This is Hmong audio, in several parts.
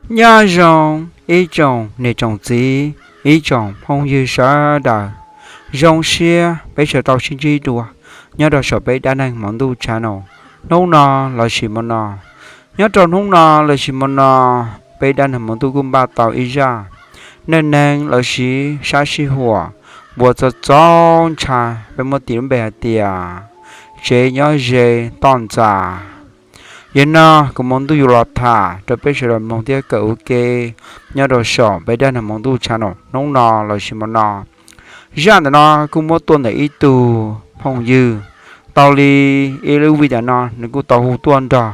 Nyob zoo ib tsoom niam tsoom txiv, ib tsoom phooj ywg sawv daws. Zoo siab peb sawv tau sib ntsib dua nyob rau saum peb dab neeg hmo ntuj channel hnub no lossis hmo no. Nyob rau hnub no lossis hmo no, peb dab neeg hmo ntuj kuj npaj tau ib zaj neej neeg lossis sab sij huam uas txaus txaus ntshai, peb muab tis lub npe hais tias tsev nyob ze toj ntxas. Yog no kuv hmo ntuj yuav los tham rau peb sawv daws mloog thiab kawm ua ke nyob rau saum peb dab neeg hmo ntuj channel hnub no lossis hmo no. Zaj ntawm no kuj muab tuaj ntawm ib tug phooj ywg, tau li ib lub vij ntawm no nws kuj tau hu tuaj nrog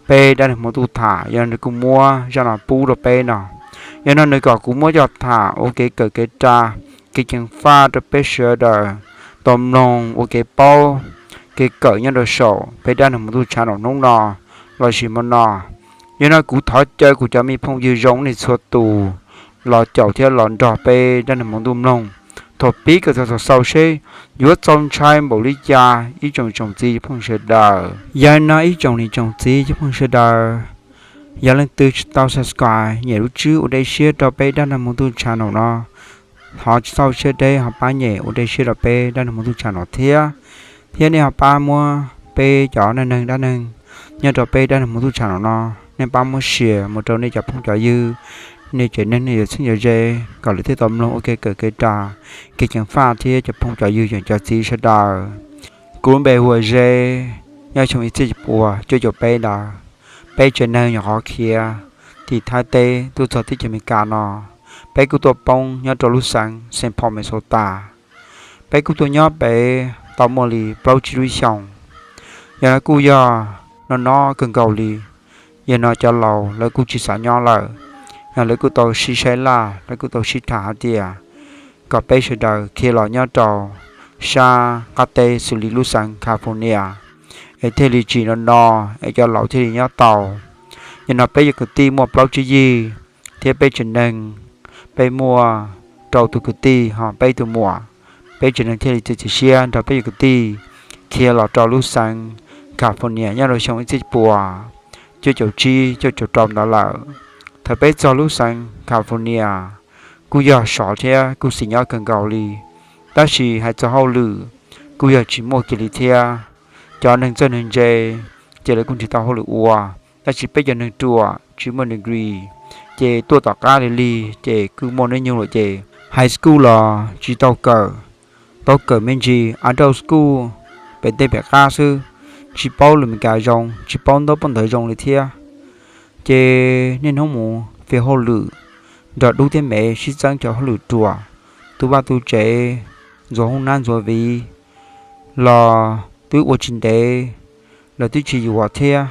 peb dab neeg hmo ntuj tham, yog no nws kuj muab zaj no pub rau peb no. Yog no nws kom kuv muab coj tham ua kev kawm kev ras, kev ceev faj rau peb sawv daws tau mloog ua kev paub, kev kawm nyob rau saum peb dab neeg hmo ntuj channel hnub no lossis hmo no. Yog no kuv thov caw kuv cov me phooj ywg zoo nej txhua tus los caum thiab los nrog peb dab neeg hmo ntuj mloog thaum pib kom txog thaum xaus seb yuav txaus ntshai npaum li cas ib tsoom tsoom txiv phooj sawv daws. Yog no ib tsoom niam tsoom txiv phooj sawv daws, yog leej twg tsis tau subscribe nyem lub tswb ua dej siab rau peb dab neeg hmo ntuj channel no, thov tsis txhob siab deb ho pab nyem ua dej siab rau peb dab neeg hmo ntuj channel no thiab. Thiab nej ho pab muab peb cov neej neeg dab neeg nyob rau peb dab neeg hmo ntuj channel no, nej pab muab share mus rau nej cov phooj cov ywg, nej tsev neeg nej cov txheeb cov ze, kom lawv thiaj tau mloog ua kev kawm kev ras, kev ceev faj thiab cov phooj cov ywg cov txiv sawv daws. Kuv lub npe hu ua Ze, nyob xyoo ib txhiab cuaj puas cuaj caum peb ntawd, peb tsev neeg nyuam qhuav khiav tim Thaib teb tuaj txog teb chaws Amelikas no. Peb kuj tuaj poob nyob rau lub xeev Saint Paul, Minnesota. Peb kuj tuaj nyob pem tau muaj li plaub tsib lub xyoos. Yog no kuj yog no no kawg nkaus li. Yog no cov laus lawv kuj tsis xav nyob lawm, yog lawv kuj tau sib saib laj, lawv kuj tau sib tham hais tias kom peb sawv daws khiav los nyob rau sab qab teb xws li lub xeev California es thiaj li tsis no no, es cov laus thiaj li nyob tau. Yog no peb cov kwv tij muaj plaub tsib yig, thiab peb tsev neeg peb muaj rau tus kwv tij ho peb tus muam. Peb tsev neeg thiaj li txiav txim siab nrog peb cov kwv tij khiav los rau lub xeev California nyob rau xyoo ib txhiab cuaj puas cuaj caum tsib cuaj caum rau ntawd lawm. Thaum peb txog lub xeev California kuj yog sov thiab kuj xis nyob kawg nkaus li, tab sis hais txog hauj lwm kuj yog tsis muaj kiag li thiab. Cov neeg txawj neeg ntse ces lawv kuj nrhiav tau hauj lwm ua, tab sis peb cov neeg ruam tsis muaj degree ces tuaj tom qab li li ces kuj muaj hnub nyoog lawm ces high school los tsis tau kawm, tau kawm me ntsis adult school pem tej pem qab xwb, tsis paub lus Meskas zoo, tsis paub ntaub paub ntawv zoo li thiab. Ces niaj hnub mus fiv hauj lwm nrog dub thiab mev sib txeeb cov hauj lwm ruam, tu vaj tu tsev, ntxuav hoob nab ntxuav viv los twb ua tsis ntev, lawv twb tsis yuav thiab.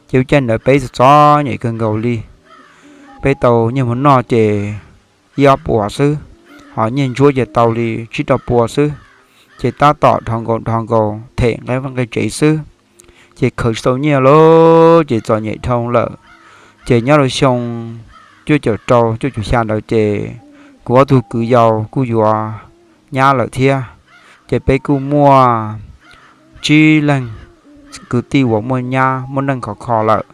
Ces lub caij ntawd peb txom txom nyem kawg nkaus li. Peb tau nyiaj mov noj ces ib ob puas xwb, ho nyiaj ntsuab ces tau li tsib rau puas xwb. Ces tab tom dhos nkaus dhos nkaus them nqe vaj nqe tsev xwb, ces khaws tsis tau nyiaj lawm ces txom nyem dhau lawm. Ces nyob rau xyoo cuaj caum rau cuaj caum xya ntawd ces kuv ob tug kwv yau kuj yuav nyab lawm thiab. Ces peb kuj muaj tsib leeg kwv tij uas muaj nyab muaj neej khov kho lawm,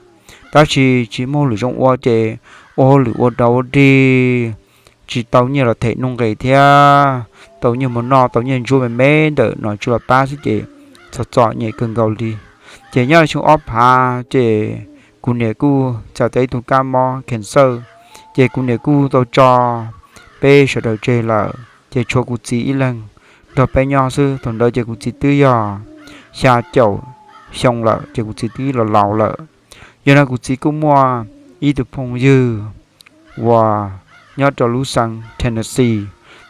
tab sis tsis muaj hauj lwm zoo ua ces ua hauj lwm ua dog ua dig, tsis tau nyiaj los them nuj nqis thiab, tau nyiaj mus noj tau nyiaj ntsuab me me ntawm nom tswv los pab xwb ces txom txom nyem kawg nkaus li. Ces nyob rau xyoo ob phav ces kuv niam kuj txais tau ib tug kab mob cancer, ces kuv niam kuj tau tso peb sawv daws tseg lawm ces tshuav kuv txiv ib leeg nrog peb nyob xwb. Thaum ntawd ces kuv txiv twb yog xya caum xyoo lawm ces kuv txiv twb los laus lawm. Yog no kuv txiv kuj muaj ib tug phooj ywg uas nyob rau lub xeev Tennessee.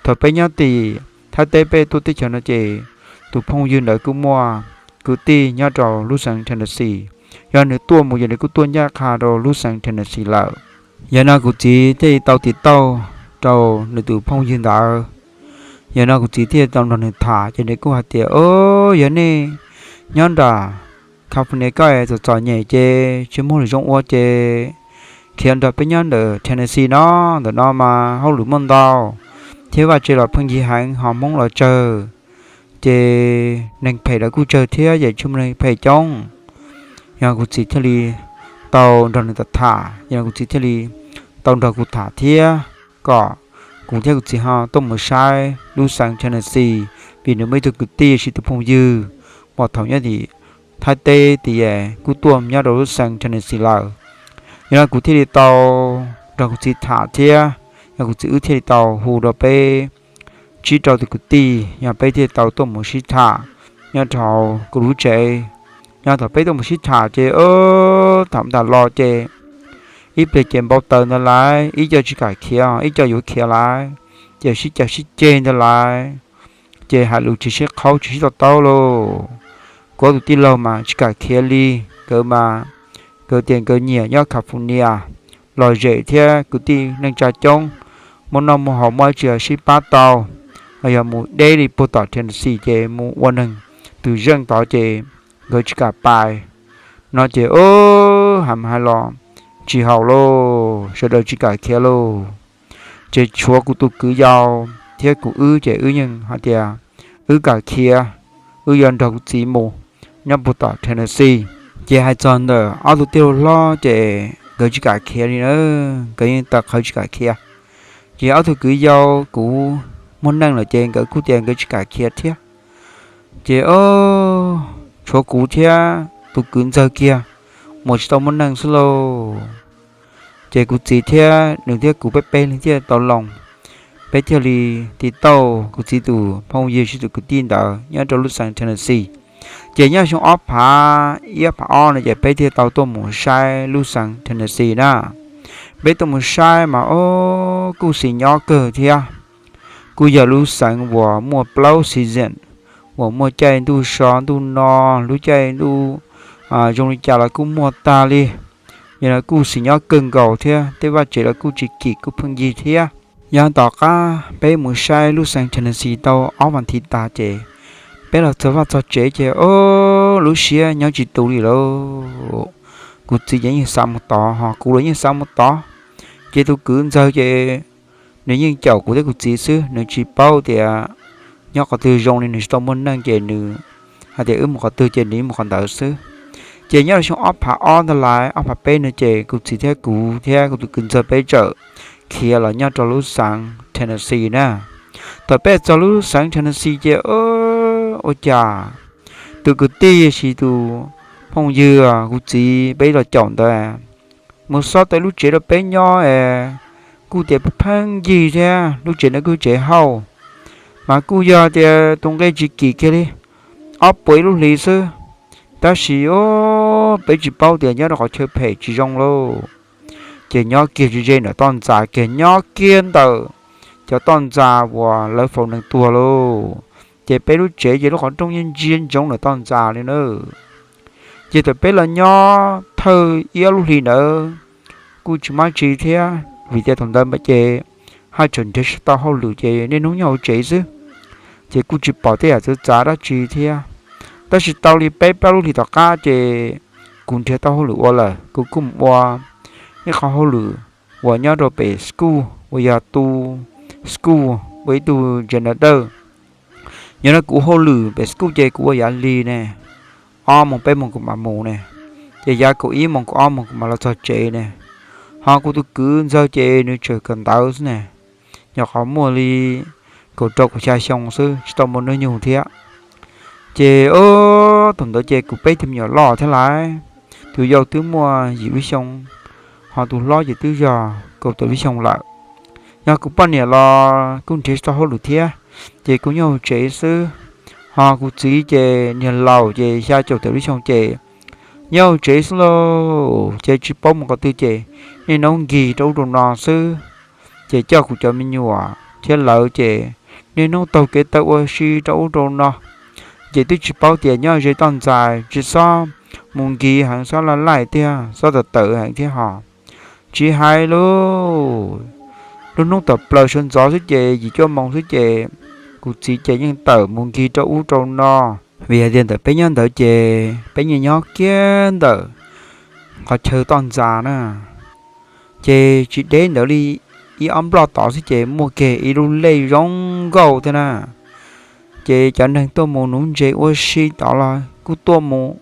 Thaum peb nyob tim Thaib teb peb tuaj teb chaws no ces tus phooj ywg ntawd kuj muaj kwv tij nyob rau lub xeev Tennessee. Yog nws tuaj mus ces nws kuj tuaj ncaj qha rau lub xeev Tennessee lawm. Yog no kuv txiv thiaj li tau tiv tauj rau nws tus phooj ywg ntawd. Yog no kuv txiv thiaj tau nrog nws tham ces nws kuj hais tias, o, yog nej nyob nram California koj es txom txom nyem ces tsis muaj hauj lwm zoo ua ces khiav nrog peb nyob ntawm Tennessee no, ntawm no mas hauj lwm muaj ntau thiab vaj tse los pheej yig heev ho Hmoob los tsawg, ces neeg phem lawv kuj tsawg thiab ces tsis muaj neeg phem coob. Yog kuv txiv thiaj li tau nrog nws tham tham, yog kuv txiv thiaj li tau nrog kuv tham thiab, kom kuv thiab kuv txiv ho tuaj mus saib lub xeev Tennessee, vim nws muaj ib tug kwv tij los sis tus phooj ywg uas thaum nyob tim Thaib teb tias kuj tuaj nyob rau lub xeev Tennessee lawm. Yog no kuv thiaj li tau nrog kuv txiv tham thiab, yog kuv txiv wb thiaj li tau hu rau peb tsib rau tus kwv tij, yog peb thiaj tau tuaj mus sib tham nyob rau kuv lub tsev. Yog thaum peb tuaj mus sib tham ces thaum ntawd los ces ib pliag ces npau taws ntawd lawm, ib co tsis kam khiav, ib co yuav khiav lawm, ces sib cav sib ceg ntawd lawm, ces hais lus tsis sib qhaub tsis sib to taub lauj. Kuv ob tus tij laug mas tsis kam khiav li, nkawd mas nkawd tias nkawd nyiam nyob California, lom zem thiab kwv tij neej tsa coob, muaj noj muaj haus muaj dab tsi los sib pab tau. Ho yog mus deb li puag tom Tennessee ces mus ua neeg tus zeej tod ces nkawd tsis kam pais. No ces hais hais los tsis haum lauj, sawv daws tsis kam khiav lauj. Ces tshuav kuv tus kwv yau thiab kuv wb ces wb yeej hais tias wb kam khiav, wb yuav nrog kuv txiv mus nyob puag tom Tennessee. Ces hais txog ntawm ob tug tij laug hlob ces nkawd tsis kam khiav li na, nkawd yeej tawv qhawv tsis kam khiav. Ces ob tug kwv yau kuv muaj neej lawm ces nkawd kuj tias nkawd tsis kam khiav thiab. Ces tshuav kuv thiab tus kwv ntxawg kiag mus tsis tau muaj neej xwb lauj. Ces kuv txiv thiab nws thiab kuv peb peb leeg thiaj tau loo, peb thiaj li tiv tauj kuv txiv tus phooj ywg sis tus kwv tij ntawd nyob rau lub xeev Tennessee. Ces nyob xyoo ob phav ib ob phav ob no ces peb thiaj tau tuaj mus saib lub xeev Tennessee na. Peb tuaj mus saib mas o, kuj xis nyob kawg thiab. Kuj yog lub xeev uas muaj plaub season, uas muaj caij ntuj so ntuj no, lub caij ntuj zoo li cas los kuj muaj tag li. Yog no kuj xis nyob kawg nkaus thiab, tej vaj tsev los kuj tsis kim kuj pheej yig thiab. Yog tom qab peb mus saib lub xeev Tennessee tau ob vas thiv tas ces peb los txog vaj txog tsev ces o, lub siab nyob tsis tu li lauj. Kuv txiv ces yeej xav mus tod ho kuv los yeej xav mus tod. Ces tus kwv ntxawg ces nws yeej caum kuv thiab kuv txiv xwb, nws tsis paub tias nyob qhov twg zoo li nws tsis tau muaj neej ces nws hais tias wb mus qhov twg ces nws mus qhov ntawd xwb. Ces nyob rau xyoo ob phav ob ntag lais ob phav peb no ces kuv txiv thiab kuv thiab kuv tus kwv ntxawg peb txawm khiav los nyob rau lub xeev Tennessee na. Thaum peb txog lub xeev Tennessee ces ua cas tus kwv tij sis tus phooj ywg kuv txiv peb los caum ntawd mus xob tau lub tsev rau peb nyob es kuj tias pheej yig thiab, lub tsev no kuj tsev hauj, mas kuj yog tias tus nqi tsis kim kiag li, ob puas ib lub hlis xwb. Tab sis peb tsis paub tias nyob rau qhov chaw phem tsis zoo lauj. Ces nyob kiag ze ze ntawm toj ntxas kiag, nyob kiag ntawm cov toj ntxas uas lawv faus neeg tuag lauj. Ces peb lub tsev ces lub qhov rooj yeej ntsia ntsoov ntawm toj ntxas li na. Ces thaum peb los nyob thawj ib ob lub hlis ntawd kuj tsis muaj dab tsi thiab, vim tias thaum ntawd ces haj tseem nrhiav tsis tau hauj lwm ces niaj hnub nyob hauv tsev xwb, ces kuj tsis pom tej yam txawv txav dab tsi thiab. Tab sis tau li peb plaub lub hlis tom qab ces kuv nrhiav tau hauj lwm ua lawm, kuv kuj mus ua ib qhov hauj lwm uas nyob rau pem school uas yog tu school, ua ib tug janitor. Yog no kuv hauj lwm pem school ces kuv ua yav li ne, ob moos peb moos kuv mam mus ne, ces yav kaum ib moos kaum ob moos kuv mam los txog tsev ne. Ho kuv tus kwv ntxawg ces nws tseem kawm ntawv xwb ne, nyuam qhuav muaj li kaum rau kaum xya xyoo xwb, tsis tau muaj hnub nyoog thiab. Ces thaum ntawd ces kuv peb tus me nyuam loj thiab lawm, tus yau twb muaj yim lub xyoo, ho tus hlob ces twb yog kaum tawm lub xyoo lawm. Yog kuv poj niam los kuj nrhiav tsis tau hauj lwm thiab, ces kuv nyob hauv tsev xwb. Ho kuv txiv ces niag laus ces xya caum tawm lub xyoo ces nyob hauv tsev xwb lauj, ces tsis paub mus qhov twg ces niaj hnub nkig rau ub rau no xwb. Ces coj kuv cov me nyuam thiab lawv ces niaj hnub taug kev taw ua si rau ub rau no. Ces twb tsis paub tias nyob ze toj ntxas tsis txhob mus nkig heev, txhob laj laij tiag, txhob tawm tawm heev thiab ho. Tsis hais lauj, lub hnub tawm plaws sawv ntxov xwb ces yim cuaj moos xwb ces kuv txiv ces yeej tawm mus nkig rau ub rau no. Vim hais tias ntawm peb nyob ntawd ces peb nyias nyob kiag ntawm qhov chaw toj ntxas na. Ces tsis deb ntawd li ib ob nploj tod xwb ces muaj kiag ib lub lej zoo nkauj thiab na. Ces cov neeg tuaj mus nuv ntses ua si tod los kuj tuaj mus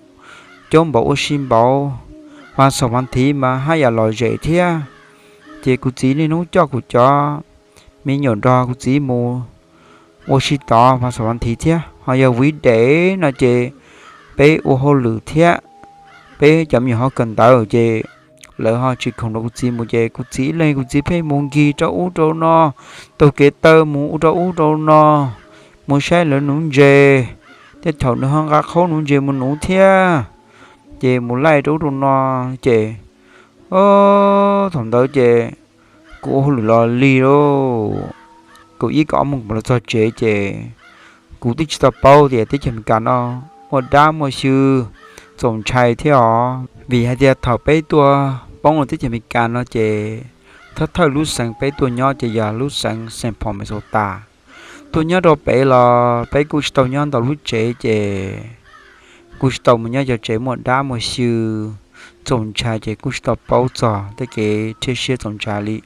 coob npaum ua si npaum, mas xaum mas thiv mas haj yam lom zem thiab. Ces kuv txiv niaj hnub coj kuv cov me nyuam nrog kuv txiv mus ua si tod vas xaum vas thiv thiab, ho yog weekday no ces peb ua hauj lwm thiab, peb cov me nyuam ho kawm ntawv ces lawv ho tsis khoom nrog kuv txiv mus ces kuv txiv ib leeg kuv txiv pheej mus nkig rau ub rau no, taug kev taw mus ua rau ub rau no, mus saib lawv nuv ntses, tej thaum nws ho nqa qhaub nuv ntses mus nuv thiab, ces mus laij rau ub rau no, ces thaum ntawd ces kuv ua hauj lwm los lig lauj, kaum ib kaum ob moos kuv los txog tsev ces kuv twb tsis tau paub tias teb chaws Amelikas no muaj dab muaj xyw txaus ntshai thiab os. Vim hais tias thaum peb tuaj poob los teb chaws Amelikas no ces thawj thawj lub xeev peb tuaj nyob ces yog lub xeev Saint Paul Minnesota. Tuaj nyob rau pem los peb kuj tsis tau nyob ntau lub tsev ces kuj tsis tau mus nyob cov tsev muaj dab muaj xyw txaus ntshai ces kuj tsis tau paub txog tej kev rhiab siab txaus ntshai li.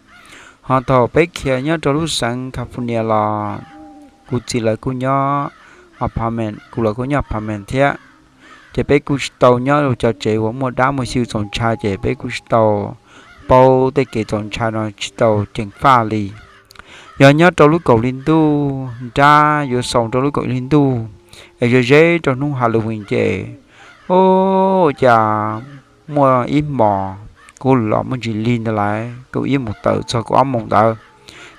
Ho thaum peb khiav nyob rau lub xeev California los kuv txiv lawv kuj nyob apartment, kuv los kuj nyob apartment thiab. Ces peb kuj tsis tau nyob cov tsev uas muaj dab muaj xyw txaus ntshai ces peb kuj tsis tau paub tej kev txaus ntshai no tsis tau ceev faj li. Yog nyob rau lub kaum hli ntuj nrab yuav xaus rau lub kaum ib hli ntuj es ze ze rau hnub Halloween ces, ua cas muaj ib hmos kuv los muaj ntsis lig ntawd lawm, kaum ib moos tawm txog kaum ob moos ntawd,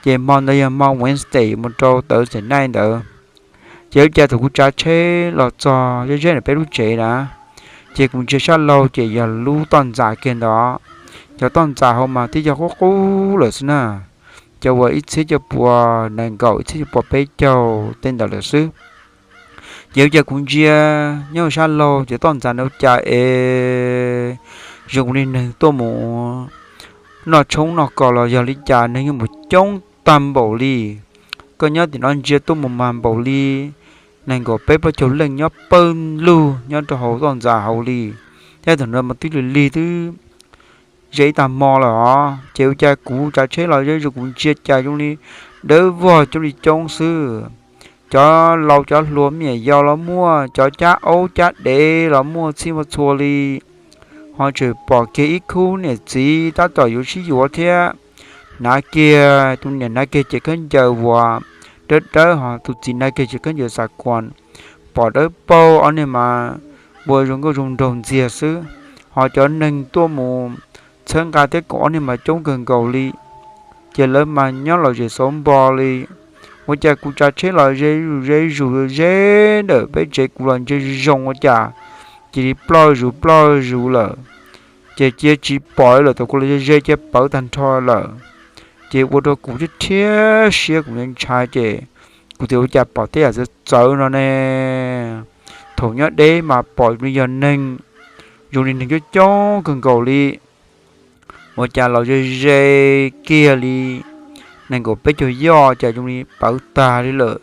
ces hmo ntawd yog hmo Wednesday mus rau Thursday night ntawd. Ces ua cas thaum kuv tsav tsheb los txog ze ze ntawm peb lub tsev na, ces kuv ntsia sab laug ces yog lub toj ntxas kiag ntawd. Cov toj ntxas hauv mas twb yog qub qub lawm xwb na, cov uas ib txhiab cuaj pua nees nkaum, ib txhiab cuaj pua peb caug tej ntawd lawm xwb. Ces ua cas kuv ntsia nyob sab laug ces toj ntxas ntawd ua cas es zoo li neeg tuaj mus noj tshoob noj kos los yog li cas neeg yuav mus coob tag npaum li. Koj nyob tim no ntsia tuaj mus mas npaum li nees nkaum peb plaub caug leej nyob pawg lug nyob rau hauv toj ntxas hauv li. Thiab thaum ntawd mas twb lig lig twb ze ib tag hmo lawm os, ces ua cas kuv tsav tsheb los ze ze kuv ntsia cas zoo li dawb vog coob li coob xwb. Cov laus cov hluas me nyuam yaus los muaj, cov cab aub cab dev los muaj txhij muaj txhua li. Ho tseem pom kiag ib khub niam txiv tab tom yuav sib yuav thiab, hnav kiag, tus niam hnav kiag cev khaub ncaws uas dawb dawb, ho tus txiv hnav kiag cev khaub ncaws xav kuas pom dawb paug, ob niag mas ua zoo nkauj zoo nraug ntxiag xwb. Ho cov neeg tuaj mus txhawb nqa thiab koom ob niag mas coob kawg nkaus li. Ces lawv mas nyob lom zem xauv npo li. Ua cas kuv tsav tsheb los ze zus ze zus ze ntawm peb tsev, kuv los ntsia zoo ua cas cia li ploj zus ploj zus lawm. Ces cia tsis pom lawm, thaum kuv los ze ze cia pawv tag nrho lawm. Ces ua rau kuv thiab rhiab siab, kuv ntshai ces kuv tias ua cas pom tej yam txawv txawv no ne. Thaum nyob deb mas pom li yog neeg, zoo li neeg coob coob kawg nkaus li. Ua cas los ze ze kiag li nees nkaum peb caug yoj, cas zoo li pawv tag li lawm,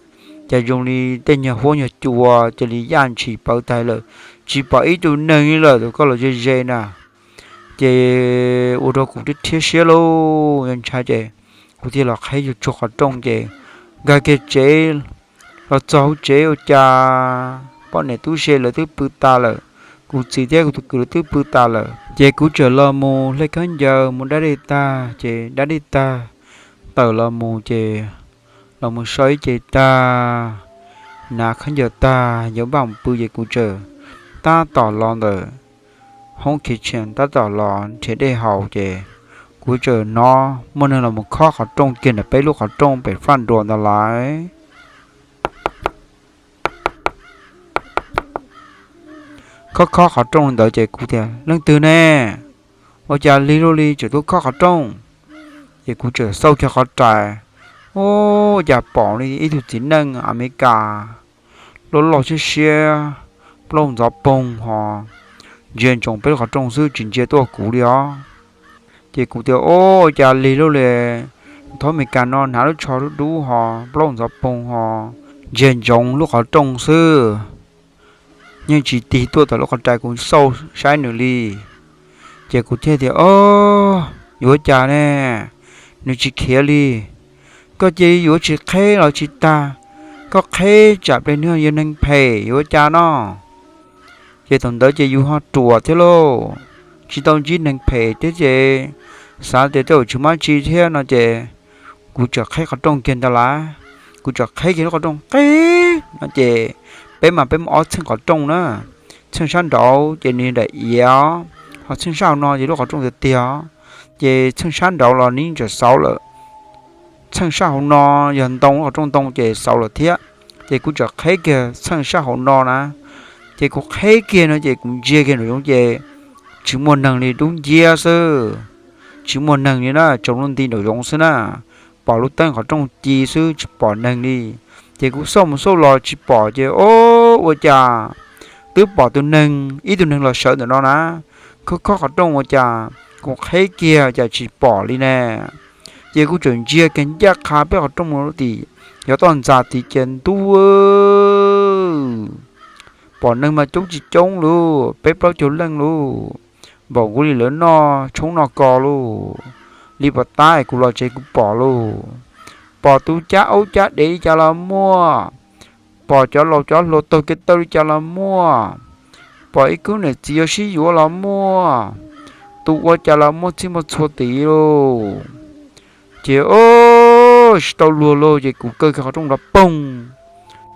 cas zoo li tej nyuag huab nyuag cua cia li yaj ntshis pawv tag lawm, tsis pom ib tug neeg li lawm thaum koj los ze ze na. Ces ua rau kuv thiab rhiab siab lauj, ntshai ces kuv thiaj los qhib tsuag qhov rooj ces nkag kiag tsev los txog hauv tsev ua cas poj niam tub se lawv twb pw tas lawm. Kuv txiv thiab kuv tus kwv lawv twb pw tas lawm. Ces kuv txawm los mus hle khaub ncaws mus dab dej tag, ces dab dej tag tawm los mus ces los mus so ib ce tag, hnav khaub ncaws tag yuav npaj mus pw ces kuv txawm tab tom los ntawm hoob kitchen tab tom los nrhiav dej haus ces kuv txawm hnov muaj neeg los mus khob qhov rooj kiag ntawm peb lub qhov rooj pem front door ntawd lawm. Khob khob qhov rooj ntawd ces kuv tias, leej twg ne? Ua cas lig luaj li tseem tuaj khob qhov rooj? Ces kuv txawm xauj kiag qhov rais, ua cas pom li ib tug txiv neej Amelikas loj loj siab siab, plaub ntxhov poog ho ntsia ntsoov peb lub qhov rooj xwb tsis ntsia tuaj kuv li os. Ces kuv tias, ua cas lig luaj li, thaub Amelikas no hnav lub tsho dub dub ho plaub ntxhov poog ho ntsia ntsoov lub qhov rooj xwb, yeej tsis tig tuaj tom lub qhov rais kuv xauj saib nws li. Ces kuv thiaj tias, o, yuav cas ne, nws tsis khiav li. Koj cia li yuav tsis qheb los tsis tag, koj qheb tsam ple nws yog neeg phem yuav cas no. Ces thaum ntawd ces yus ho ruam thiab lauj, tsis tau ntsib neeg phem thiab ces xav tias tej zaum tsis muaj dab tsi thiab no ces kuv txawm qheb qhov rooj kiag ntag lauj. Kuv txawm qheb kiag lub qhov rooj qeb no ces peb mas peb muaj ob txheej qhov rooj na, txheej sab nraud ces nws daim iav, ho txheej sab hauv no ces lub qhov rooj tiag tiag, ces txheej sab nraud los nws txawm xauv lawm, txheej sab hauv no yog ntoo, lub qhov rooj ntoo ces xauv lawm thiab. Ces kuv txawm qheb kiag txheej sab hauv no na, ces kuv qheb kiag no ces kuv ntsia kiag nraum zoov ces tsis muaj neeg li, dub nciab xwb, tsis muaj neeg li na, tsaus ntuj nti nraum zoov xwb na, pom lub teeb qhov rooj ci xwb tsis pom neeg li. Ces kuv xauj mus xauj los tsis pom ces o, ua cas twb pom tus neeg, ib tug neeg los sawv ntawm no na, khob khob qhov rooj ua cas kuv qheb kiag cas tsis pom li ne. Ces kuv txawm ntsia kiag ncaj qha peb qhov rooj mus tim yav toj ntxas tid ces ntuj, pom neeg mas coob tsis coob lauj, peb plaub caug leej lauj, npaum nkaus li lawv noj tshoob noj kos lauj. Li pom tab es kuv los tsev kuv pom lauj, pom tus cab aub cab dev li cas los muaj, pom cov laus cov hluas taug kev taw li cas los muaj, pom ib khub niam txiv yuav sib yuav los muaj, tus ua cas los muaj txhij muaj txhua tid lauj. Ces o, tsis tau luag lauj ces kuv kaw kiag qhov rooj nrov poog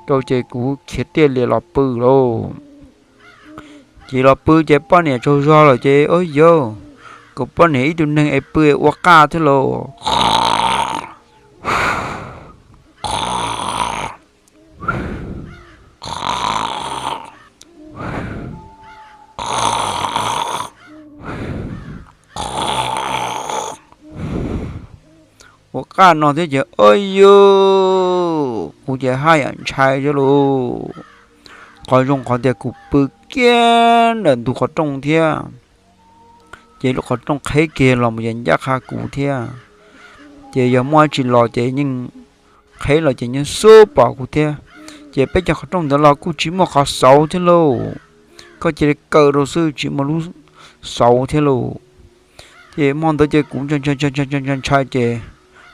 rau ces kuv khiav tiaj lias los pw lauj. Ces los pw ces poj niam tsaug zog lawm ces o yauv, kuv poj niam ib tug neeg es pw es ua qaj thiab lauj. Ua qaj no thiab ces o yauv, kuv ces haj yam ntshai thiab lauj. Qhov zoo qhov tias kuv pw kiag ntawm ntug qhov rooj thiab, ces lub qhov rooj qheb kiag los mus ces ncaj qha kuv thiab. Ces yog muaj dab tsi los ces yeej, qheb los ces yeej xub pom kuv thiab. Ces peb cov qhov rooj ntawd los kuj tsis muaj qhov xauv thiab lauj, koj cia li kaw rau xwb tsis muaj lub xauv thiab lauj. Ces hmo ntawd ces kuv ntshai ntshai ces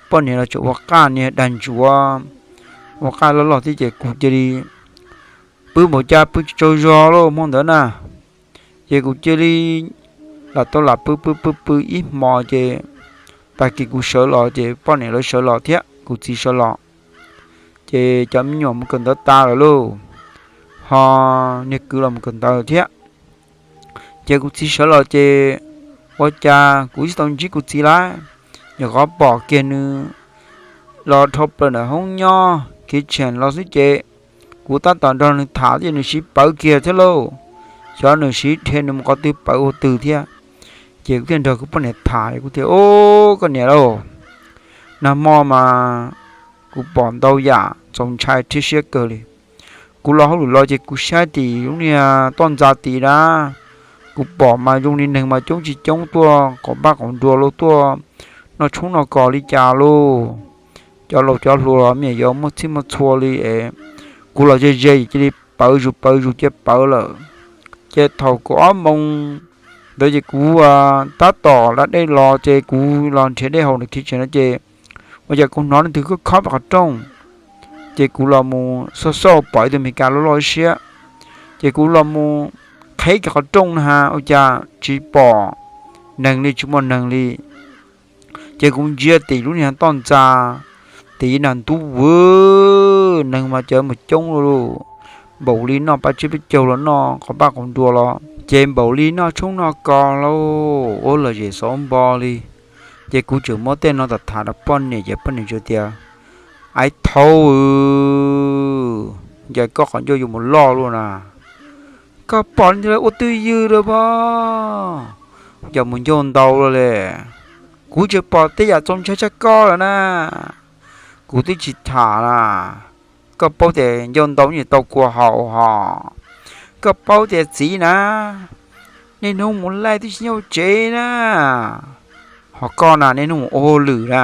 poj niam los tseem ua qaj niag dag ntsuav, ua qaj loj loj thiab ces kuv cia li pw npaum cas pw tsis tsaug zog lauj hmo ntawd na. Ces kuv cia li lam tau lam pw pw pw pw ib hmo ces tag kis kuv sawv los ces poj niam lawv sawv los thiab kuv txiv sawv los, ces cov me nyuam mus kawm ntawv tas lawm lauj, ho niag kwv los mus kawm ntawv thiab. Ces kuv txiv sawv los ces ua cas kuv tsis tau ntsib kuv txiv lawm, nyuam qhuav pom kiag nws los dhau plaws ntawm hoob nyob kitchen los xwb ces kuv tab tom nrog nws tham ces nws siv pawv kiag thiab lauj, xyov nws siv dhia nws mus qhov twg pawv ua twg thiab. Ces kuv thiaj nrog kuv poj niam tham kuv tias, Ub, koj niam lauj, nag hmo mas kuv pom ntau yam txaus ntshai thiab siab kawg li. Kuv los hauj lwm los ces kuv saib tim lub niag toj ntxa tid na, kuv pom mas zoo li neeg mas coob tsis coob tuaj qaum npab qaum nruas los tuaj noj tshoob noj kos li cas lauj. Cov laus cov hluas los me nyuam yaus muaj txhij muaj txhua li es kuv los ze ze cia li pawv zus pawv zus cia pawv lawm. Ces thaum kaum ob moos ntawd ces kuv tab tom da dej los ces kuv los nrhiav dej haus ntawm kitchen no ces ua cas kuv hnov leej twg khob khob qhov rooj. Ces kuv los mus xauj xauj pom ib tug Meskas loj loj siab. Ces kuv los mus qheb kiag qhov rooj na has ua cas tsis pom neeg li, tsis muaj neeg li. Ces kuv ntsia tim lub niag toj ntxa tid na, ntuj vwv, neeg mas cov mus coob lauj, npaum li noj paj tsib peb caug los noj qaum npab qaum nruas los ces npaum li noj tshoob noj kos lauj, ua lom zem xauv npo li. Ces kuv tseem muab tej no tham tham rau poj niam ces poj niam tseem tias, Aiv thaub, cas koj qhov ncauj yuav mus loj luaj na, koj pom li ntawd ua twj ywm lawm pob, cas mus ncauj ntau lawm li. Kuv tseem pom tej yam txaus ntshai tshaj koj lawm na. Kuv twb tsis tham na, koj paub tias ncauj ntau yeej tau kua haus hos. Koj paub tias txiv na, niaj hnub mus laij twb tsis nyob tsev na. Ho koj na niaj hnub mus ua hauj lwm na,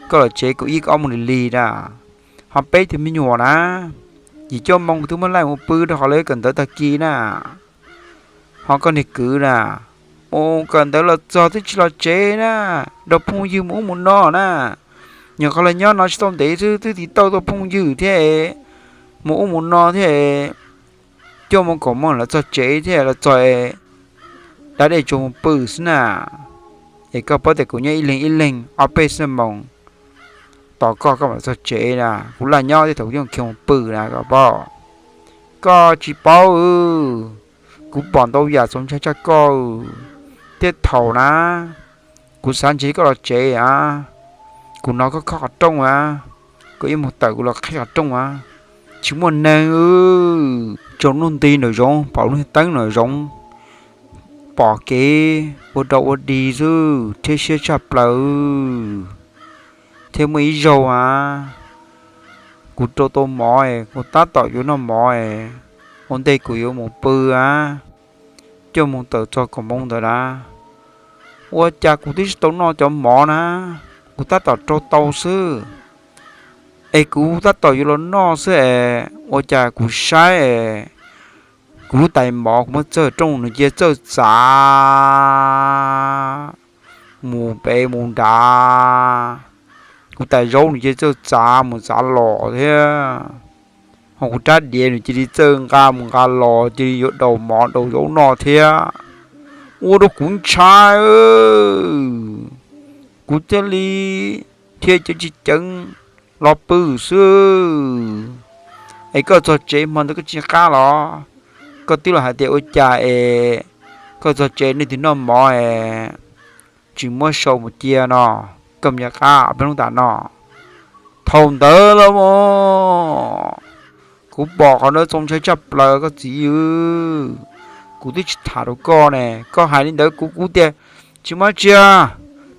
koj los tsev kaum ib kaum ob moos lig lig na. Ho peb tug me nyuam na, yim cuaj moos twb muab laij mus pw rau qhov lawv kawm ntawv tag kis na. Ho koj niag kwv na, mus kawm ntawv los txog twb tsis los tsev na, nrog phooj ywg mus ub mus no na. Nyuam qhuav los nyob no tsis tau ntev xwb twb tiv tauj tuaj phooj ywg thiab, mus ub mus no thiab, cuaj moos kaum moos los txog tsev thiab los txog da dej tsuag mus pw xwb na. Es koj paub tias kuv nyob ib leeg ib leeg ob peb xuab moos tos koj, koj mam txog tsev na. Kuv laj nyob thiab thaum kuv yeej khiav mus pw na, koj paub. Koj tsis paub, kuv pom ntau yam txaus ntshai tshaj koj. Tej thaum na, kuv xav ntsib koj los tsev a, kuv hnov koj khob qhov rooj a, koj ib mus tawm kuv los qhib qhov rooj a, tsis muaj neeg. Tsaus ntuj nti nram zoov, pom lub teeb nram zoov, pom kev ua dog ua dig xwb, thiab siab tshaj plaws. Thiab muaj ib zaug a, kuv rau tau mov, kuv tab tom yuav noj mov, ua ntej kuv yuav mus pw a, coj mus tawm txog kaum moos ntawd na, ua cas kuv twb tsis tau noj cov mov na, kuv tab tom rau tau xwb. Es kuv tab tom yuav los noj xwb es ua cas kuv saib es kuv lub tais mov kuv muab txawj rooj nws cia txawj txav mus pem mus nrad. Kuv tais zaub nws cia txawj txav mus txav los thiab, ho kuv rab diav nws cia li txawj nqa mus nqa los, cia li yuav daus mov daus zaub noj thiab. Ua rau kuv ntshai, kuv thiaj li thiaj ceev tsis ceev los pw xwb. Es koj txog tsev hmo ntawd koj tsis qab los? Koj twb los hais tias ua cas es koj txog tsev nej twb noj mov es tsis muab sau mus cia no, koj mus ua qab peb hnub tas no. Thaum ntawd los mas kuv pom qhov ntawd txaus ntshai tshaj plaws koj txiv. Kuv twb tsis tham rau koj ne, koj hais li ntawd kuv kuv tias tsis muaj tsia,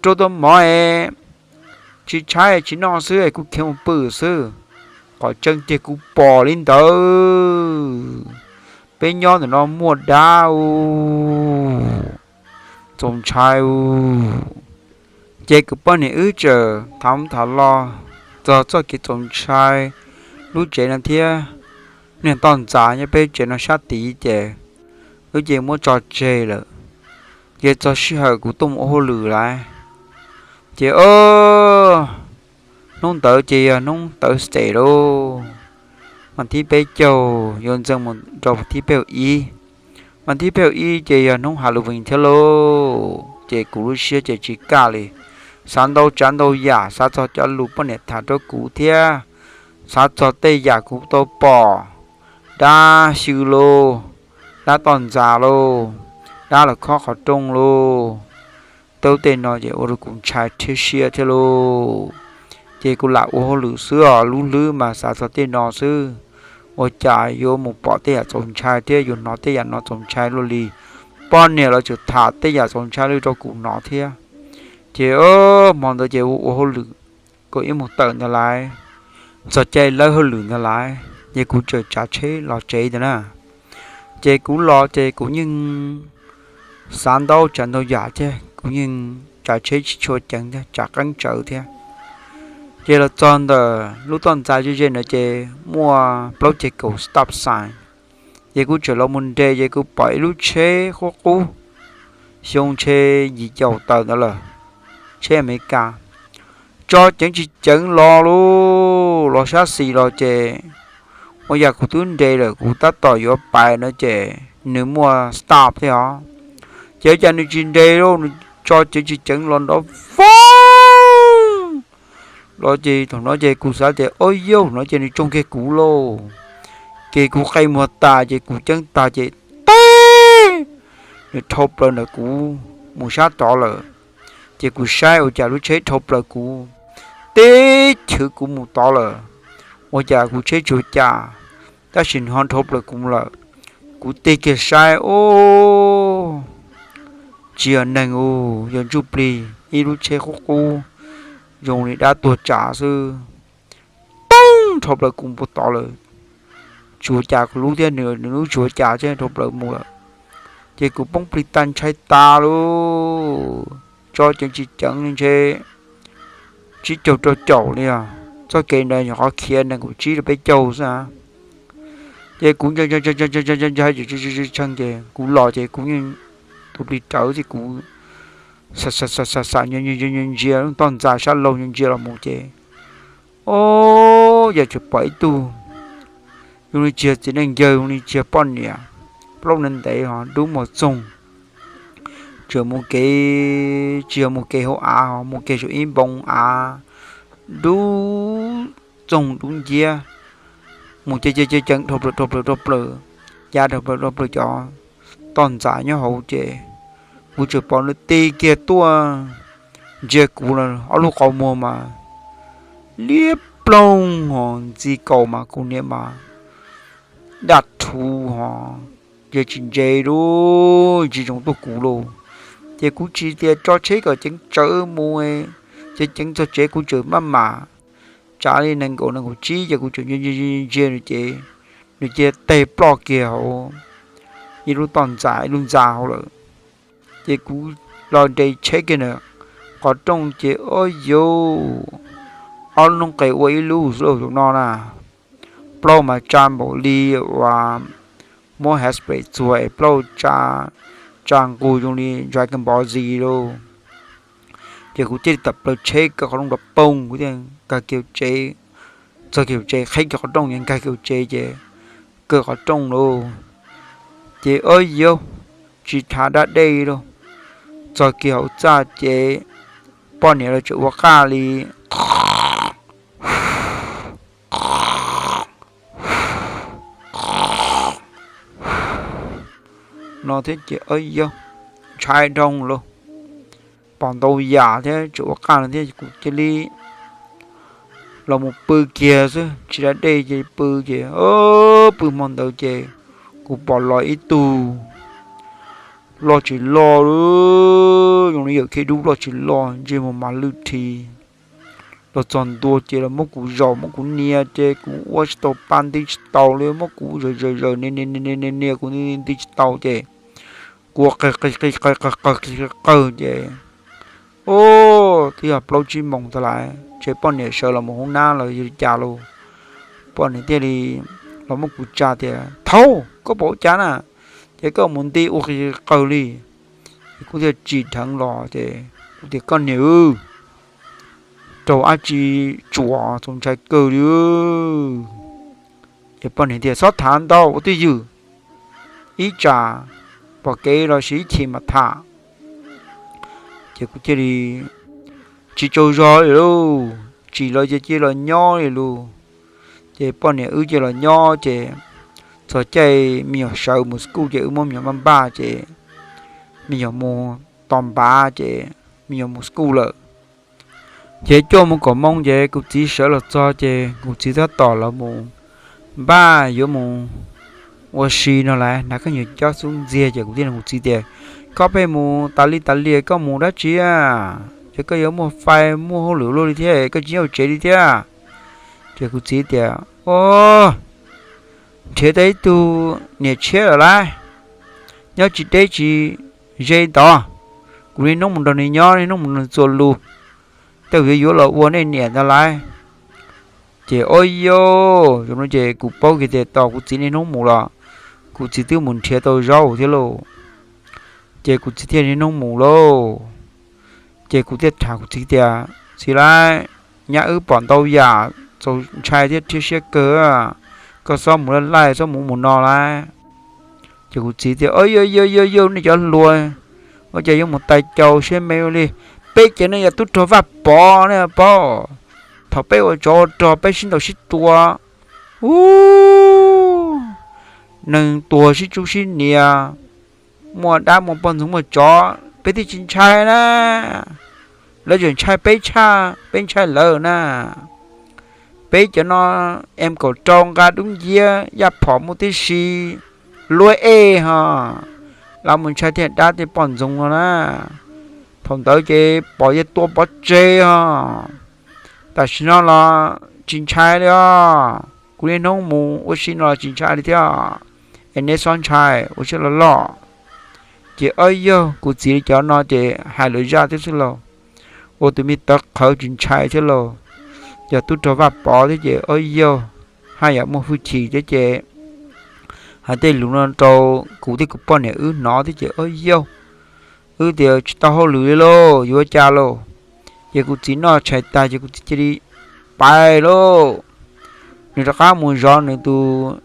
rau tau mov es tsis tshaib tsis noj xwb es kuv khiav mus pw xwb. Qhov tseeb tiag kuv pom li ntawd, peb nyob ntawm no muaj dab u, txaus ntshai u. Ces kuv poj niam wb txawm tham tham los txog txoj kev txaus ntshai lub tsev no thiab. Niag toj ntxas nyob peb tsev no sab tid ces wb cia muab tso tseg lawm. Ces txog sij hawm kuv tuaj mus ua hauj lwm lawm, ces hnub ntawd ces yog hnub Thursday lauj, mas thib peb caug yuav ntxeev mus rau thib peb caug ib. Mas thib peb caug ib ces yog hnub Halloween thiab lauj, ces kuv lub siab ces tsis kaj li, xav ntau tsav ntau yam, xav txog cov lus poj niam tham rau kuv thiab, xav txog tej yam kuv tau pom, dab xyw lauj, dab toj ntxas lauj, dab los khob qhov rooj lauj, tau tej no ces ua rau kuv ntshai thiab siab thiab lauj. Ces kuv lam ua hauj lwm xwb os, lub hlwb mas xav txog tej no xwb, ua cas yuav mus pom tej yam txaus ntshai thiab yuav hnov tej yam no txaus ntshai luaj li. Poj niam los tseem tham tej yam txaus ntshai li rau kuv hnov thiab. Ces hmo ntawd ces ua hauj lwm, kuv ib mus tawm ntawd lawm, txog caij lawb hauj lwm ntawd lawm ces kuv txawm tsav tsheb los tsev ntawd na. Ces kuv los ces kuv yeej xav ntau tsav ntau yam thiab, kuv yeej tsav tsheb tsis tshua ceev thiab, tsav qeeb tsawv thiab. Ces los txog ntawm lub toj ntxas ze ze ntawd ces muaj plaub ceg kaum stop sign. Ces kuv txawm los mus nres ces kuv pom ib lub tsheb qub qub, xyoo ntshe yim caum tawm ntawd lawm, tsheb Amelikas, tso ceev tsis ceev los lauj, los sab xis los ces ua yam kuv twb nres lawm, kuv tab tom yuav pais no ces nws muaj stop thiab os. Ces ua cas nws tsis nres lauj, nws tso ceev tsis ceev los nrov foob los ces thaum no ces kuv xav tias o yauj no ces nws tsoo kiag kuv lauj. Ces kuv qe muag tas ces kuv ceeb tag ces teb, nws dhau plaws ntawm kuv mus sab tod lawm. Ces kuv saib ua cas lub tsheb dhau plaws kuv, teb chwv kuv mus tod lawm. Ua cas kuv tsheb tsuas cas, tab sis nws ho dhau plaws kuv lawm. Kuv tig kiag saib, o, tsis yog neeg u, yog ntsuj plig ib lub tsheb qub qub zoo li dab tuag tsav xwb, toob dhau plaws kuv mus tod lawm. Tsuas cas kuv lub thiab nws, nws lub tsuas cas thiab dhau plaws mus lawm. Ces kuv poob plig tag ntshai tas lauj, tso ceev tsis ceev li ntshe tsib caug rau caum li os. Txoj kev ntawd nyuam qhuav khiav nees nkaum tsib rau peb caug xwb a. Ces kuv ntshai ntshai ces kuv los ces kuv yeej tus plig rawv ces kuv xam xam xam xam ntsia ntsia lub toj ntxas sab laug ntsia los mus ces, o, yam tsuas pom ib tug zoo li tsis yog txiv neej yawg, zoo li tsis yog poj niam, plaub hau ntev ho dub muag txoog, tseem mus kev, tsis yog mus kev hauv av, mus kev saum ib npoo av dub txoog dub nciab, mus ceev ceev ceev dhau plaws dhau plaws dhau plaws, ya dhau plaws dhau plaws cov toj ntxas nyob hauv ces kuv tseem pom nws ti kiag tuaj ntsia kuv, ob lub qhov muag mas liab ploog ho ntxi kaus mas kuv niam mas daj rhuv ho, ces tsis ntse li, tsis zoo tuaj kuv lauj. Ces kuv tsis tias tso tsheb kom ceev tsawv mus, ces ceev txog tsev kuv tseem maj mam tsav li nees nkaum nees nkaum tsib ces kuv tseem ntsia ntsia nws ces nws cia teg ploj kiag hauv ib lub toj ntxas ib lub ntxa hauv lawm. Ces kuv los nres tsheb kiag ntawm qhov rooj ces ob yus, ob lub noob qes ua ib lub xwb lauj no na. Plaub mas tsa npaum li uas muab hairspray txuag es plaub tsa, tsa nqug zoo li Dragon Ball Z lauj. Ces kuv thiaj li tawm plaws tsheb kaw qhov rooj rau poog, kuv thiaj nkag kiag tsev, txog kiag tsev qheb kiag qhov rooj nkag kiag tsev ces kaw qhov rooj lauj. Ces ob yus, tsis thav dab dej lauj, txog kiag hauv txaj ces poj niam lawv tseem ua qaj li no thiab ces ob yus, ntshai dhau lauj, pom ntau yam thiab tseem ua qaj no thiab kuv cia li los mus pw kiag xwb, tsis da dej ces pw ces pw hmo ntawd ces kuv pom los ib tug loj tsis loj li, zoo li yawm khib dub loj tsis loj, ntsej muag mas lwj thi. Los txog ntua ces los muab kuv zaum muab kuv nias ces kuv ua tsis tau pa nti tsis tau li, muab kuv zaws zaws zaws nias nias nias nias kuv nti tsis tau ces kuv ua qw qw qw qw qw ces, o, twb yog plaub tsib moos tag lawm, ces poj niam sawv los mus hoob nab los yog li cas lauj, poj niam thiaj li los muab kuv tsa tias, Thaub, koj pom ua cas na? Ces koj mus nti ua qw qw li. Ces kuv thiaj tsim dheev los ces kuv tias, Koj niam, raug dab tsi tsuas txaus ntshai kawg li. Ces poj niam tias, Txhob tham ntau ua twj ywm, ib tsam pom kev los sis ib chim mam tham. Ces kuv thiaj li tsis tsaug zog li lauj, tsim los ces cia los nyob li lauj. Ces poj niam wb cia los nyob ces txog caij me nyuam sawv mus school ces wb muab me nyuam npaj npaj ces me nyuam mus tos npav ces me nyuam mus school lawm. Ces cuaj mus kaum moo ces kuv txiv sawv los txog ces kuv txiv tab tom los mus npaj yuav mus ua si no lawm, hnav khaub ncaws cob xub ntxiag ces kuv thiaj li kuv txiv tias, Koj pheej mus tas li tas li, koj mus dab tsi a? Ces koj yuav muaj fais muaj hauj lwm luaj li thiab koj tsis nyob tsev li thiab. Ces kuv txiv tias, O, nrhiav tau ib tug niam tshiab lawm lauj, nyob tsis deb tsis ze ntawd, kuv niaj hnub mus nrog nws nyob niaj hnub mus nrog nws txuas lus, tej zaum yuav yuav los ua nej niam ntag lauj. Ces o yau, zoo no ces kuv paub kiag tias tos kuv txiv niaj hnub mus los kuv txiv twb mus nrhiav tau zaub thiab lauj. Ces kuv txiv thiaj niaj hnub mus lauj. Ces kuv thiaj tham kuv txiv tias, Txiv lauj, nyab wb pom ntau yam txaus ntshai thiab rhiab siab kawg, koj txhob mus laj laij txhob mus mus no lauj. Ces kuv txiv tias, Yau yau yau, nej cov hluas, ua cas yuav mus tais caus siab me ua li? Peb cov nej yog tub rog Vaj Pov nej paub, thaum peb ua tsov ua rog peb sib ntaus sib tua, u, neeg tuag sib tsub sib nias, muaj dab muaj poj ntxoog muaj tsov peb thiaj tsis ntshai na. Lawv tseem ntshai peb tshaj peb ntshai lawv na. Peb cov no em kaum rau nqa dub nciab yaj phom muaj tib si, luab ej ho, los mus ntshai tej dab tej poj ntxoog no na. Thaum ntawd ces pom yawg tua pov tseg ho. Tam sim no los tsis ntshai li os, kuv niaj hnub mus ua si no los tsis ntshai li thiab. Es neb txhob ntshai, ua siab loj loj. Ces o yau, kuv txiv li cov no ces hais lawv zaj thiab xwb lauj. Ua tus me tawv qhawv tsis ntshai thiab lauj. Yog tub rog Vaj Pov thiab ces o yau, haj yam muaj hwj chim thiab ces hais tej lus no rau kuv thiab kuv poj niam wb hnov thiab ces o yau, wb tias tsis tau hauj lwm li lauj, yuav cas lauj. Ces kuv txiv noj tshais tag ces kuv txiv cia li pais lauj. Nws rov qab mus zov nws tus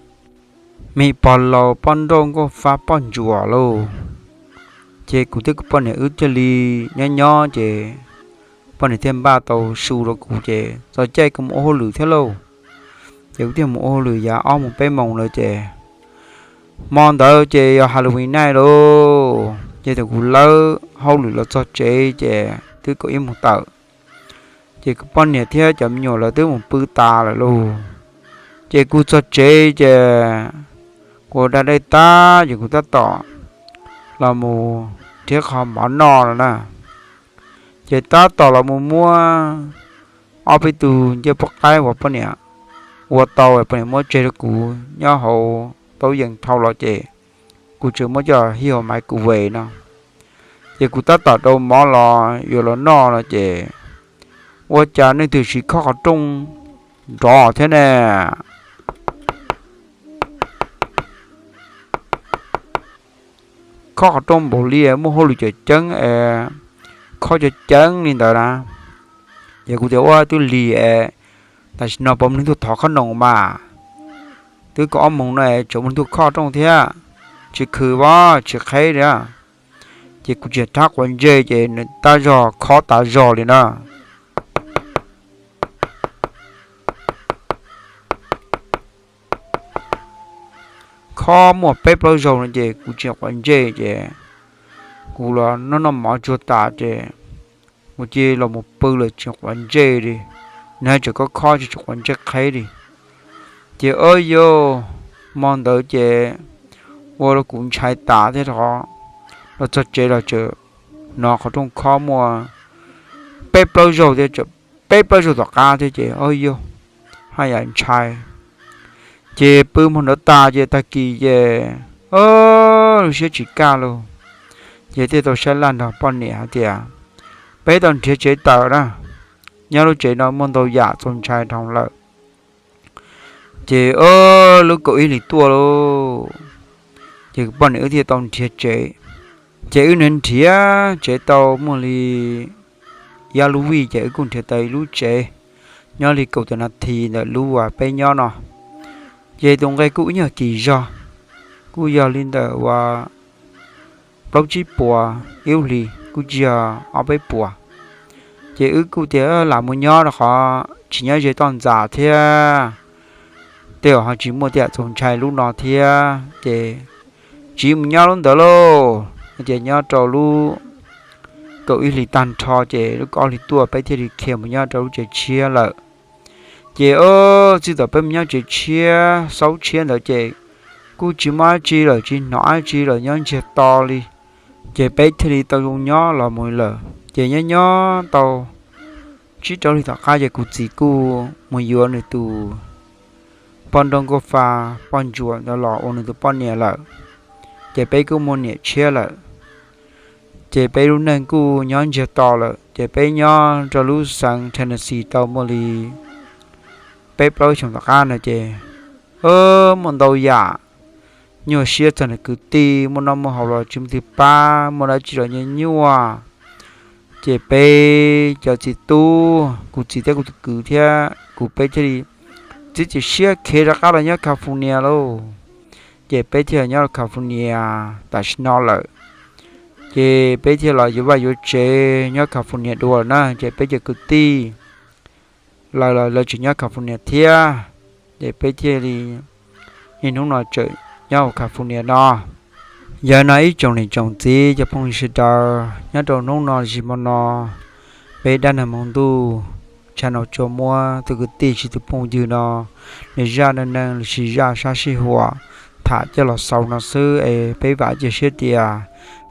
me pog laus poj nrauj nkauj fab poj ntsuam lauj. Ces kuv thiab kuv poj niam wb thiaj li nyob nyob ces poj niam thiaj npaj tau su rau kuv ces txog caij kuv mus ua hauj lwm thiab lauj. Ces kuv thiaj mus ua hauj lwm yav ob moos peb moos lawm ces hmo ntawd ces yog Halloween night lauj. Ces thaum kuv lawb hauj lwm los txog tsev ces twb kaum ib moos tawm, ces kuv poj niam thiab cov me nyuam lawv twb mus pw tas lawm lauj. Ces kuv txog tsev ces kuv da dej tag ces kuv tab tom los mus nrhiav qhov mov noj no na. Ces tab tom los mus muab ob peb tug ncej puab qaib uas poj niam ua tau, poj niam muab tseg rau kuv nyob hauv taub yees dhau los ces kuv tseem muab coj hij hauv maiv kuv ve no. Ces kuv tab tom rau mov los yuav los noj no ces ua cas leej twg siv khob qhov rooj nrov thiab ne. Khob qhov rooj npaum li muaj hauj lwm cawm ceeb es khob cawv ceeb li ntawd na. Ces kuv tias ua twb lig es tam sim no puas muaj neeg tuaj thov khob noom mas, twb kaum ob moos no es tseem muaj neeg tuaj khob rooj thiab, tsis khwv as tsis qheb li. Ces kuv tsis rhab quav ntsej ces nws tab zog khob tas zog li na. Khob muaj peb plaub zaug no ces kuv tsis quav ntsej ces kuv los noj noj mov tsuag tas ces kuv cia li los mus pw lawm tsis quav ntsej li. Nws haj tseem khob khob tsis quav ntsej qheb li. Ces ob yog hmo ntawd ces ua rau kuv ntshai tas thiab os. Los txog tsev los tseem hnov qhov rooj khob muaj peb plaub zaug thiab, peb plaub zaug tom qab thiab ces ob yog haj yam ntshai. Ces pw hmo ntawd tas ces tag kis ces lub siab tsis kaj lauj. Ces thiaj tau sab laj nrog poj niam hais tias peb tau nrhiav tsev tawm na, nyob lub tsev no muaj ntau yam txaus ntshai dhau lawm. Ces lub kaum ib hlis tuaj lauj, ces poj niam wb thiaj tau nrhiav tsev. Ces wb nrhiav tsev tau muaj li yaj lub vij ces wb kuj nrhiav tau ib lub tsev nyob li kaum tawm nas this ntawm lub uas peb nyob no. Ces tus nqe kuj ib nyuag kis zog, kuj yog li ntawm uas plaub tsib puas, ib lub hlis kuj tsis yog ob peb puas. Ces wb kuj tias lam mus nyob rau qhov tsis nyob ze toj ntxas thiab, tej zaum ho tsis muaj tej yam txaus ntshai lub no thiab ces tsis mus nyob lub ntawd lauj. Ces nyob rau lub kaum ib hlis tag nrho ces lub kaum ob hlis tuaj peb thiaj li khiav mus nyob rau lub tsev tshiab lawm. Ces txij thaum peb mus nyob tsev tshiab xaub tshiab ntawd ces kuj tsis muaj dab tsi lawm, tsis hnov dab tsi lawm, nyob ntsiag to li. Ces peb thiaj li tau zoo nyob los mus lawm. Ces nyob nyob tau tsib rau hlis tom qab ces kuv txiv kuj mus yuav nws tus poj nrauj nkauj fa, poj ntsuam ntawd los ua nws tus poj niam lawm. Ces peb kuj muaj niam tshiab lawm. Ces peb lub neej kuj nyob ntsiag to lawm. Ces peb nyob rau lub xeev Tennessee tau muaj li peb plaub xyoos tom qab no ces muaj ntau yam nyuaj siab txog nws kwv tij, muaj noj muaj haus los tsis muaj twg pab, muaj dab tsi los nyuaj nyuaj. Ces peb cov txiv tub, kuv txiv thiab kuv tus kwv thiab kuv peb thiaj li txiav txim siab khiav rov qab los nyob California lauj. Ces peb thiaj nyob California tam sim no lawm. Ces peb thiaj los yuav vaj yuav tsev nyob California dua lawm na. Ces peb cov kwv tij lawv los lawv tseem nyob California thiab. Ces peb thiaj li niaj hnub no tseem nyob hauv California no. Yog no ib tsoom niam tsoom txiv cov phooj ywg sawv daws, nyob rau hnub no lossis hmo no, peb dab neeg hmoov ntuj channel tsuas muab tus kwv tij lossis tus phooj ywg no nws zaj neej neeg lossis zaj sab sij huam tham coj los xaus no xwb es peb vam cia siab tias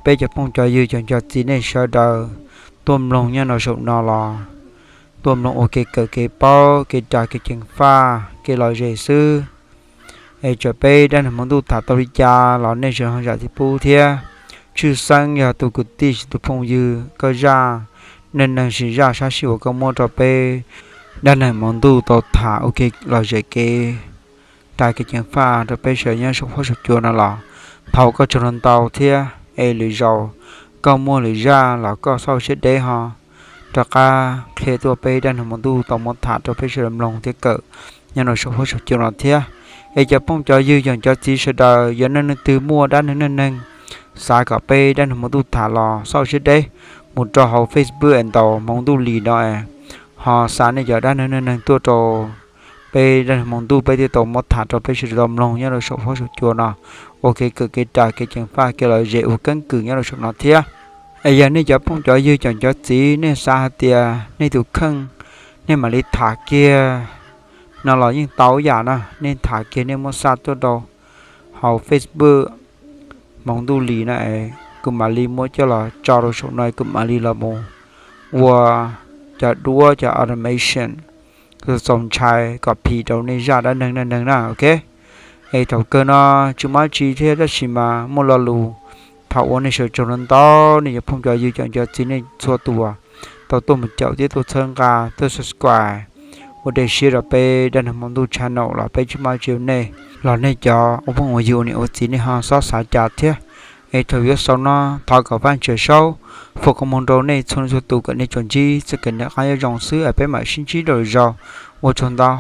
peb cov phooj cov ywg cov niam cov txiv nej sawv daws tuaj mloog nyob no zaum no los tuaj mloog ua kev kawm kev paub, kev ras kev ceev faj, kev lom zem xwb. Es txawm peb dab neeg hmoov ntuj tham tau li cas los nej sawv daws ho zam txim pub thiab. Tshwj xeeb yog tus kwv tij lossis tus phooj ywg koj zaj neej neeg lossis zaj sab sij huam koj muab rau peb dab neeg hmoov ntuj tau tham ua kev lom zem kev ras kev ceev faj rau peb sawv daws nyob saum huab saum cua no los thov koj tsaug ntau thiab. Es lwm zaus koj muaj lwm zaj los koj txhob ua siab deb ho rov qab qhia tuaj peb dab neeg hmoov ntuj tau muab tham rau peb sawv daws mloog thiab kawm nyob rau saum huab saum cua no thiab. Es cov phooj cov ywg cov niam cov txiv sawv daws, yog nej leej twg muaj dab neeg neej neeg xav kom peb dab neeg hmoov ntuj tham los xauj siab deb mus rau hauv Facebook es ntaus hmoov ntuj li no es ho xa nej cov dab neeg neeg tuaj rau peb dab neeg hmoov ntuj, peb thiaj tau muab tham rau peb sawv daws tau mloog nyob rau saum huab saum cua no, ua kev kawm kev ras kev ceev faj kev lom zem ua keeb kwm nyob rau saum no thiab. Es yog nej cov phooj cov ywg cov cov txiv nej xav hais tias nej tus kheej nej mam li tham kiag no los yeej tau yam na, nej tham kiag nej muab xa tuaj rau hauv Facebook hmoov ntuj li no es kuv mam li muab coj los tso rau saum no, kuv mam li los mus ua cov duab cov automation txaus ntshai kom phim rau nej zaj dab neeg neeg na, ok. Es thaum kawg no tsis muaj dab tsi thiab tab sis mas muaj lo lus tham ua nej sawv daws tsaug ntau, nej cov phooj cov ywg cov cov txiv nej txhua tus tau tuaj mus caum thiab tuaj txhawb nqa tuaj subscribe ua dej siab rau peb dab neeg hmoov ntuj channel los peb tsis muaj dab tsi rau nej los nej cov ua phooj ua ywg ua niam ua txiv nej ho xob xav cas thiab. Es thaum yuav xaus no thov kom Vajtswv saub foom koob hmoov rau nej txhua leej txhua tus kom nej tsuas ntsib txoj kev noj qab nyob zoo xwb es peb mam sib ntsib rau lwm zaus. Ua tsaug ntau.